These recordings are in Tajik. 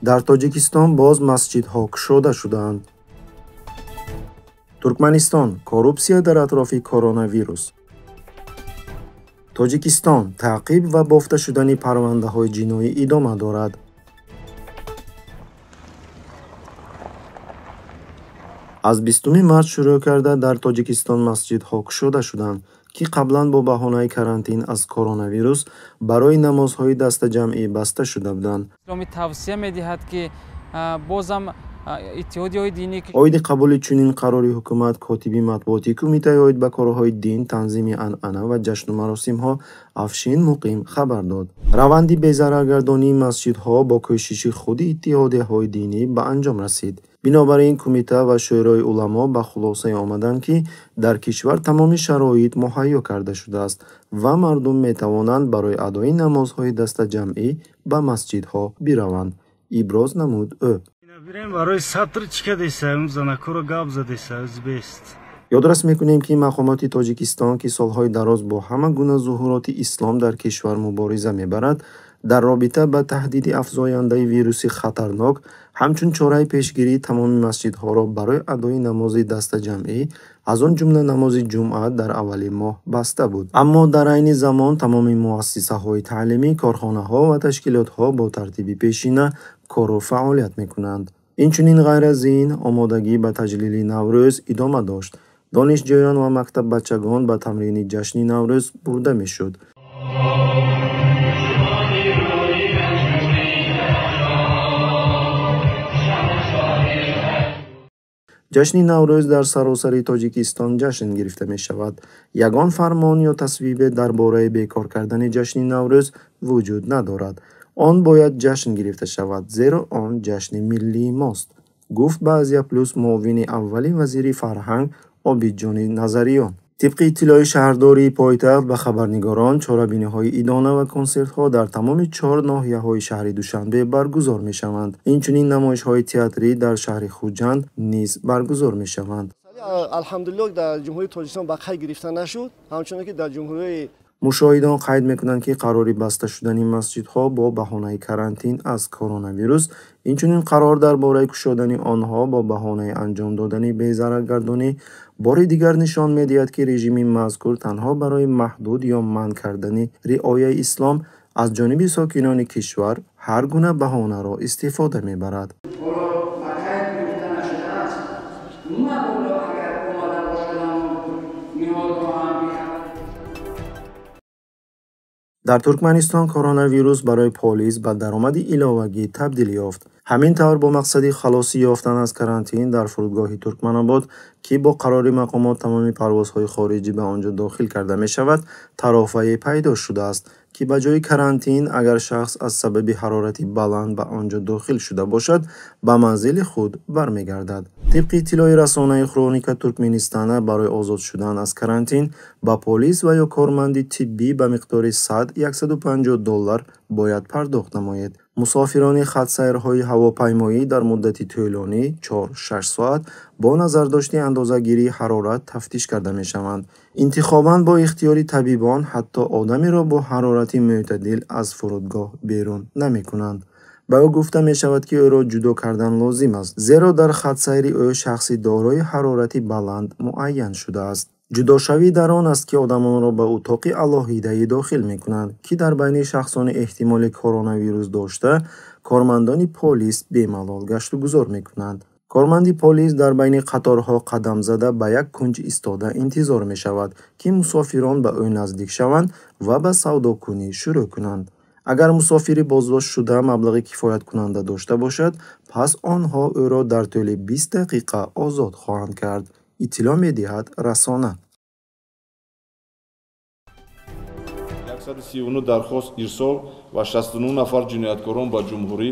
Дар Тоҷикистон боз масҷидҳо кушода шудаанд. Туркманистон. Коррупсия дар атрофи коронавирус. Тоҷикистон. Таъқиб ва бофта шудани парвандаҳои ҷиноӣ идома дорад. Аз 20 март шурӯъ карда дар Тоҷикистон масҷидҳо кушода шуданд, ки қаблан бо баҳонаи карантин аз коронавирус барои намозҳои дастаҷамъӣ баста шуда буданд. Исломӣ тавсия медиҳад, ки бозам иттиҳодияҳои динӣ Оиди қабули чунин қарори ҳукумат котиби матбуоти Кумитаи оид ба корҳои дин, танзими анъана ва ҷашну маросимҳо Афшин Муқим хабар дод. Раванди безараргардонии масҷидҳо бо кӯшиши худи иттиҳодияҳои динӣ ба анҷом расид. Бинобар ин кумита ва шӯрои уламо ба хулосае омаданд, ки дар кишвар тамоми шароит муҳайё карда шудааст ва мардум метавонанд барои адои намозҳои дастаҷамъӣ ба масҷидҳо бираванд, иброз намуд ӯ. Бирем барои сатр чӣ кадеса, занакоро гап задеса, бест. Ёдрас мекунем, ки мақомоти Тоҷикистон, ки солҳои дароз бо ҳама гуна зуҳуроти ислом дар кишвар мубориза мебарад, дар робита ба таҳдиди афзояндаи вируси хатарнок ҳамчун чораи пешгирӣ тамоми масҷидҳоро барои адои намози дастаҷамъӣ, аз он ҷумла намози ҷумъа, дар аввали моҳ баста буд. Аммо дар айни замон тамоми муассисаҳои таълимӣ, корхонаҳо ва ташкилотҳо бо тартиби пешина кору фаъолият мекунанд. Инчунин ғайр аз ин омодагӣ ба таҷлили Наврӯз идома дошт. Донишҷӯён ва мактаббачагон ба тамрини ҷашни Наврӯз бурда мешуд. Ҷашни Наврӯз дар саросари Тоҷикистон ҷашн гирифта мешавад. Ягон фармон ё тасвибе дар бораи бекор кардани ҷашни Наврӯз вуҷуд надорад. Он бояд ҷашн гирифта шавад, зеро он ҷашни миллии мост, гуфт ба Азия Плюс муовини аввали вазири фарҳанг Обидҷони Назариён. Тибқи иттилои шаҳрдории пойтахт ба хабарнигорон, чорабиниҳои идона ва консертҳо дар тамоми 4 ноҳияҳои шаҳри Душанбе баргузор мешаванд. Инчунин намоишҳои театрӣ дар шаҳри Хуҷанд низ баргузор мешаванд. Алҳамдулиллоҳ, дар Ҷумҳурии Тоҷикистон ба қайд гирифта нашуд, ҳамчунон ки дар ҷумҳурии Мушоҳидон қайд мекунанд, ки қарори баста шудани масҷидҳо бо баҳонаи карантин аз коронавирус, инчунин қарор дар бораи кушодани онҳо бо баҳонаи анҷом додани безараргардонӣ бори дигар нишон медиҳад, ки режими мазкур танҳо барои маҳдуд ё манъ кардани риояи ислом аз ҷониби сокинони кишвар ҳар гуна баҳонаро истифода мебарад. Дар Туркманистон коронавирус барои полис ба даромади иловагӣ табдил ёфт. Ҳамин тавр бо мақсади халосӣ ёфтан аз карантин дар фурудгоҳи Туркманобод, ки бо қарори мақомот тамоми парвозҳои хориҷӣ ба он ҷо дохил карда мешавад, тарофае пайдо шудааст, ки ба ҷои карантин агар шахс аз сабаби ҳарорати баланд ба он ҷо дохил шуда бошад, ба манзили худ бармегардад. Тибқи иттилои расонаи Хроника Туркменистана, барои озод шудан аз карантин ба полис ва ё корманди тиббӣ ба миқдори 100-150 доллар бояд пардохт намоед. Мусофирони хатсайрҳои ҳавопаймоӣ дар муддати тӯлонӣ 4-6 соат бо назардошти андозагирии ҳарорат тафтиш карда мешаванд. Интихобан бо ихтиёри табибон ҳатто одамеро бо ҳарорати мӯътадил аз фурудгоҳ берун намекунанд. Ба ӯ гуфта мешавад, ки ӯро ҷудо кардан лозим аст, зеро дар хатсайри ӯ шахси дорои ҳарорати баланд муайян шудааст. Ҷудошавӣ дар он аст, ки одамонро ба утоқи алоҳидае дохил мекунанд, ки дар байни шахсони эҳтимоли коронавирус дошта кормандони полис бемалол гаштугузор мекунанд. Корманди полис дар байни қаторҳо қадам зада ба як кунҷ истода интизор мешавад, ки мусофирон ба ӯ наздик шаванд ва ба савдокунӣ шурӯъ кунанд. Агар мусофири боздоштшуда маблағи кифояткунанда дошта бошад, пас онҳо ӯро дар тӯли 20 дақиқа озод хоҳанд кард, иттилоъ медиҳад расона. 139 дархост ирсол ва 69 нафар ҷинояткорон ба ҷумҳурӣ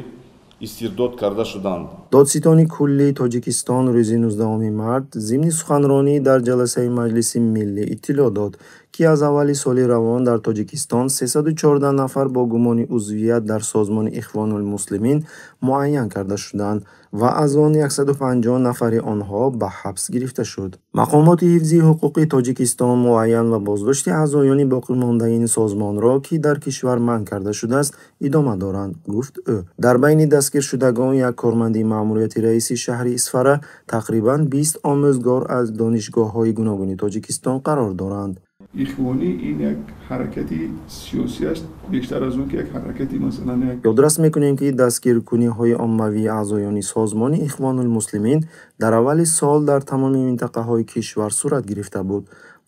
истирдод карда шуданд. Додситони куллии Тоҷикистон рӯзи 19 март зимни суханронӣ дар ҷаласаи Маҷлиси миллӣ иттилоъ дод, ки аз аввали соли равон дар Тоҷикистон 314 нафар бо гумони узвият дар созмони Ихвонулмуслимин муайян карда шуданд ва аз он 150 нафари онҳо ба ҳабс гирифта шуд. Мақомоти ҳифзи ҳуқуқи Тоҷикистон муайян ва боздошти аъзоёни боқимондаи ин созмонро, ки дар кишвар манъ карда шудааст, идома доранд, гуфт ӯ. Дар байни дастгиршудагон як корманди маъмурияти раиси шаҳри Исфара, тақрибан 20 омӯзгор аз донишгоҳҳои гуногуни Тоҷикистон қарор доранд. Ихвонӣ ин як ҳаракати сиёсӣ аст, бештар аз он ки як ҳаракати масалан як. Ёдрас мекунем, ки дастгиркуниҳои оммавии аъзоёни созмони Ихвонулмуслимин дар аввали сол дар тамоми минтақаҳои кишвар сурат гирифта буд.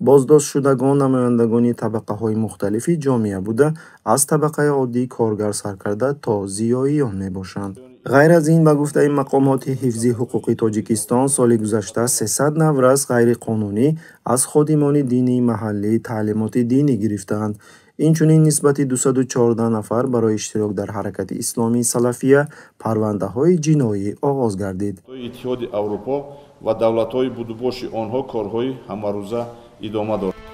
Боздоштшудагон намояндагони табақаҳои мухталифи ҷомеа буда, аз табақаи оддии коргар сар карда то зиёиён мебошанд. Ғайр аз ин, ба гуфтаи мақомоти ҳифзи ҳуқуқи Тоҷикистон, соли гузашта 300 наврас ғайриқонунӣ аз ходимони динии маҳаллӣ таълимоти динӣ гирифтаанд. Инчунин нисбати 214 нафар барои иштирок дар ҳаракати исломии салафия парвандаҳои ҷиноӣ оғоз гардид. Иттиҳоди Аврупо ва давлатҳои будубоши онҳо корҳои ҳамарӯза идома дорад.